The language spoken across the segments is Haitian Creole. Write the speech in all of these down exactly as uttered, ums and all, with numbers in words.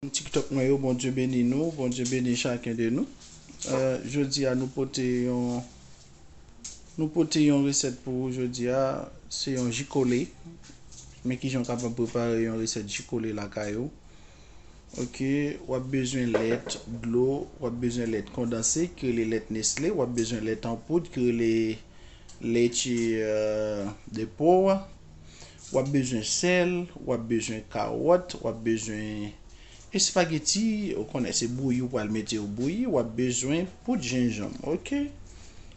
TikTok mwen yo, Bondye beni nou, Bondye beni chaken de nou. Euh, jodi a nou pote yon nou pote yon resèt pou ou jodi a, se yon ji kole. Men kijan w kapab prepare yon resèt ji kole lakay ou. Ok, w ap bezwen lèt, dlo, w ap bezwen lèt kondanse, ki rele lèt Nestlé, w ap bezwen lèt an poud, ki rele leche euh, de po. W ap bezwen sèl, w ap bezwen kawòt, w ap bezwen espageti, ou konnen se bouyi ou pral mete yo bouyi, w ap bezwen poud jenjanm, ok?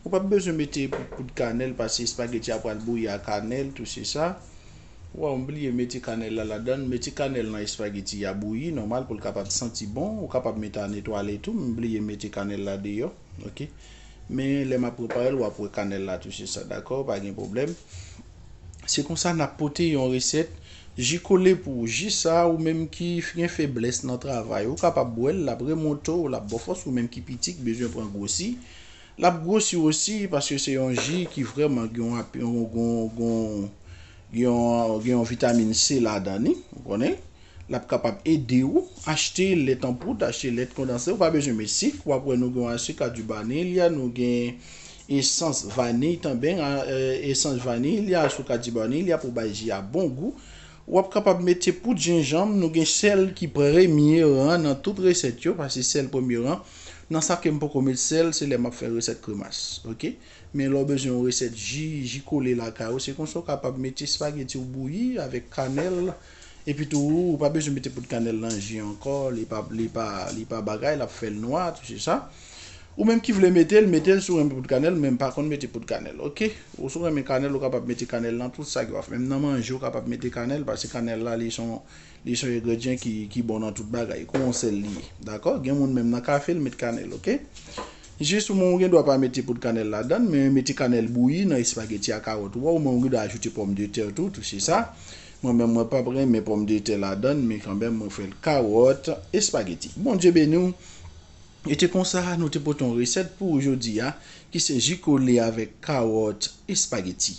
Ou p ap bezwen mete poud kanèl paske espageti a pral bouyi a kanèl, tou se sa. Waw, m bliye mete kanèl la ladan, mete kanèl nan espageti a bouyi, nòmal pou l kapab santi bon, ou kapab mete a netwale tou, m bliye mete kanèl la deyò, ok? Men lè m ap prepare l, w ap wè kanèl la tou se sa, dakò? Pa gen pwoblèm. Se konsa n ap pote yon resèt ji kole pou ou. Ji sa, ou menm ki gen feblès nan travay, ou kapab bwè l, l ap remonte w, l ap ba w fòs, ou menm ki piti, k bezwen pran gwosi. L ap gwosi w osi, paske se yon ji ki vrèman gen yon, ap- yon, gen yon, gen yon, gen yon, gen yon vitamin C ladan li, ou konnen. L ap kapab ede w achte lèt an poud, achte lèt kondanse. Ou pa bezwen met sik. W ap wè nou gen yon sik adibanilya, nou gen esans vaniy tanben, a, e, esans vanilya, sik adibanilya pou bay ji a bon gou. W ap kapab mete poud jenjanm, nou gen sèl ki premye ran nan tout resèt yo, paske sèl premye ran. Nan sa ke m poko met sèl, se lè m ap fè resèt kremas, ok? Men lè w bezwen yon resèt ji, ji kole lakay ou, se konsa w kapab mete espageti w bouyi avèk kanèl. Epi tou, ou pa bezwen mete poud kanèl nan ji ankò, li pa, li pa, li pa bagay, l ap fè l nwa, tou se sa. Ou menm ki vle mete l, mete l si w renmen poud kanèl, men m pa konn mete poud kanèl, ok? Ou si w renmen kanèl, ou kapab mete kanèl nan tout sa ke w ap fè. Menm nan manje, ou kapab mete kanèl, paske kanèl la, li se yon, li se yon engredyan ki, ki bon nan tout bagay, kou yon sèl li ye, dakò? Gen moun menm nan kafe, l met kanèl, ok? Jis ou menm ou gen dwa pa mete poud kanèl ladan, men mete kanèl bouyi nan espageti a kawòt ou a, ou menm ou gen dwa ajoute pòmdetè tou, tou se sa. Mwen menm mwen p ap renmen pòmdetè ladan, men kanmenm mwen fè l kawòt, espageti. Bondye beni w. E te konsa, nou te pote yon resèt pou ou jodi a, ki se ji kole avèk kawòt, espageti.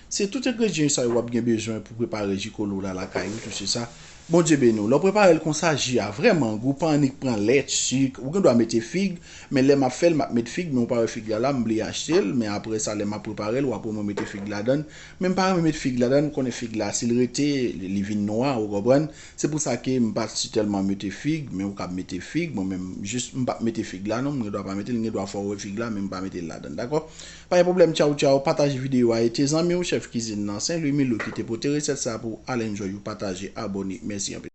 Se tout engredyan sa yo w ap gen bezwen pou prepare ji kole w la lakay ou, tou se sa. Bondye beni w. Lè w prepare l konsa, ji a vrèman gou, pa annik pran lèt, sik. Ou gen dwa mete fig, men lè m ap fè l, m ap met fig, men ou pa wè fig la la, m bliye achte l, men apre sa, lè m ap prepare l, w ap wè mwen mete fig ladan l. Men m pa renmen met fig ladan l, m konnen fig la, si l rete, li, li vin nwa, ou konprann? Se pou sa ke m pa si tèlman mete fig, men ou kab mete fig, mwen menm, jis m p ap mete fig la non, m gen dwa pa mete l, m gen dwa fè w wè fig la, men m pa mete l ladan l, dakò? Pa gen pwoblèm, tchaw, tchaw, pataje videyo a, e te zanmi w, chèf kizin nan, Sen Lwi Milou ki te pote resèt sa pou Alain Joyou, pataje, abòne, mèsi anpil.